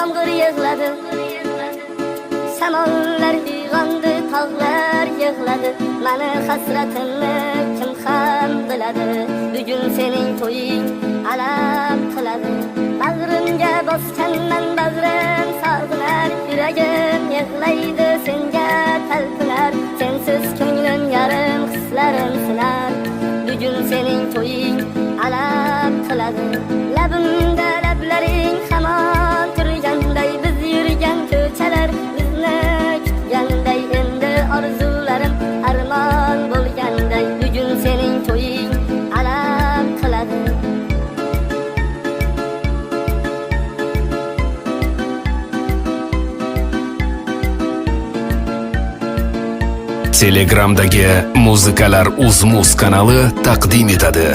Yomg'ir yig'ladi, shamollar uyg'ondi, tog'lar yig'ladi. Mani hasratimni kim ham biladi? Bugun sening to'ying alam qiladi. Bag'rimga bosganman, bag'rim sog'inar, yuragim yig'laydi, senga talpinar. Sensiz ko'nglim yarim, hislarim sinar. Bugun sening to'ying alam qiladi. Labimda lablaring hamon turganday, biz yurgan ko'chalar bizni kutganday, endi orzularim armon bo'lganday. Bugun sening to'ying alam qiladi. Telegramdagi Muzikalar Uzmuz kanali taqdim etadi.